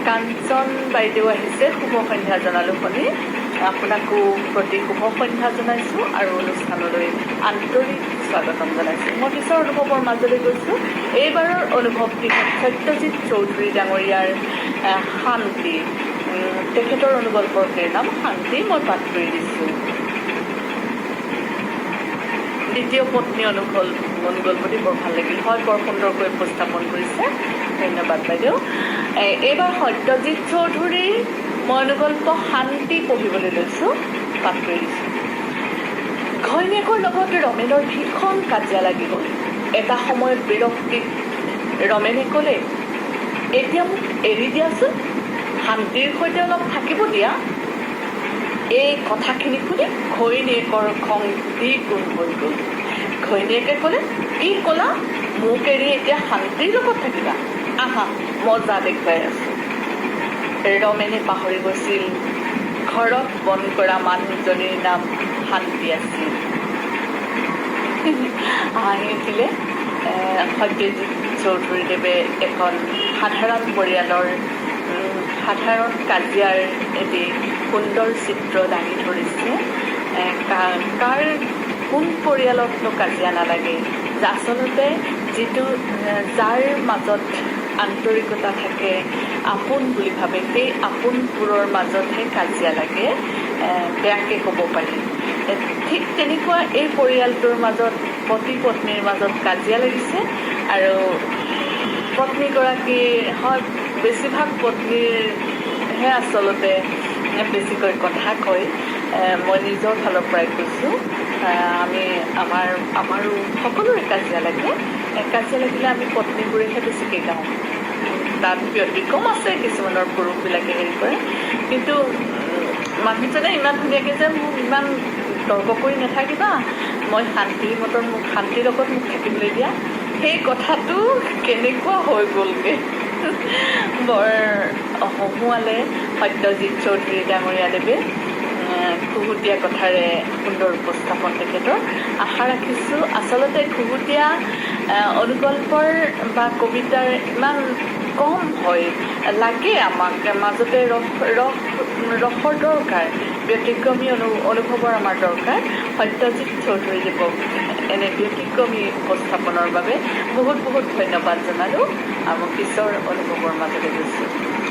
কাঞ্চন বাইদেউ আহিছে, শুভ সন্ধ্যা জনালোঁ। শুনি আপোনাকো প্ৰতি শুভ সন্ধ্যা জনাইছোঁ আৰু অনুষ্ঠানলৈ আন্তৰিক স্বাগতম জনাইছোঁ। মই পিছৰ অনুভৱৰ মাজলৈ গৈছোঁ। এইবাৰৰ অনুভৱটি হ'ল সত্যজিৎ চৌধুৰী ডাঙৰীয়াৰ শান্তি। তেখেতৰ অনুগল্পটিৰ নাম শান্তি। মই পাঠ কৰি দিছোঁ। দ্বিতীয় পত্নী অনুগল্পটি বৰ ভাল লাগিল। হয়, বৰ সুন্দৰকৈ উপস্থাপন কৰিছে, ধন্যবাদ বাইদেউ। এইবাৰ সত্যজিৎ চৌধুৰীৰ মই অনুগল্প শান্তি পঢ়িবলৈ লৈছোঁ, পাঠ কৰি দিছোঁ। ঘৈণীয়েকৰ লগত ৰমেনৰ ভীষণ কাজিয়া লাগি গ'ল। এটা সময়ত বিৰক্তিত ৰমেনে ক'লে, "এতিয়া মোক এৰি দিয়াচোন, শান্তিৰ সৈতে অলপ থাকিব দিয়া।" এই কথাখিনি শুনি ঘৈণীয়েকৰ খং দ্বিগুণ হৈ গ'ল। ঘৈণীয়েকে ক'লে, "কি ক'লা? মোক এৰি এতিয়া শান্তিৰ লগত থাকিবা? আহা, মজা দেখুৱাই আছো।" ৰমেনে পাহৰি গৈছিল, ঘৰত বন কৰা মানুহজনীৰ নাম শান্তি আছিল। হাঁহি উঠিলে। সত্যজিৎ চৌধুৰীদেৱে এখন সাধাৰণ পৰিয়ালৰ সাধাৰণ কাজিয়াৰ এটি সুন্দৰ চিত্ৰ দাঙি ধৰিছে। কাৰ কোন পৰিয়ালতনো কাজিয়া নালাগে? আচলতে যিটো যাৰ মাজত আন্তৰিকতা থাকে, আপোন বুলি ভাবে, সেই আপোনবোৰৰ মাজতহে কাজিয়া লাগে, বেয়াকে ক'ব পাৰি। ঠিক তেনেকুৱা এই পৰিয়ালটোৰ মাজত পতি পত্নীৰ মাজত কাজিয়া লাগিছে আৰু পত্নীগৰাকী, হয়, বেছিভাগ পত্নীৰহে আচলতে বেছিকৈ কথা কয়। মই নিজৰ ফালৰ পৰাই কৈছোঁ, আমি আমাৰো সকলোৰে কাজিয়া লাগে। কাজিয়া লাগিলে আমি পত্নীবোৰেহে বেছিকৈ গাওঁ। তাত ব্যতিক্ৰম আছে, কিছুমানৰ পুৰুষবিলাকে হেৰি কৰে। কিন্তু মানুহজনে ইমান ধুনীয়াকৈ যে মোক ইমান তৰ্ক কৰি নাথাকিবা, মই শান্তিৰ মতন মোক শান্তিৰ লগত মোক থাকিবলৈ দিয়া, সেই কথাটো কেনেকুৱা হৈ গ'লগৈ, বৰ হহুৱালে সত্যজিৎ চৌধুৰী ডাঙৰীয়াদেৱে। খুহুতীয়া কথাৰে সুন্দৰ উপস্থাপন তেখেতৰ। আশা ৰাখিছোঁ, আচলতে খুহুতীয়া অনুগল্পৰ বা কবিতাৰ ইমান কম হয় লাগে। আমাক মাজতে ৰস ৰস ৰসৰ দৰকাৰ, ব্যতিক্ৰমী অনুভৱৰ আমাৰ দৰকাৰ। সত্যজিৎ চৌধুৰীদেৱক এনে ব্যতিক্ৰমী উপস্থাপনৰ বাবে বহুত বহুত ধন্যবাদ জনালোঁ আৰু মই পিছৰ অনুভৱৰ মাজলৈ গৈছোঁ।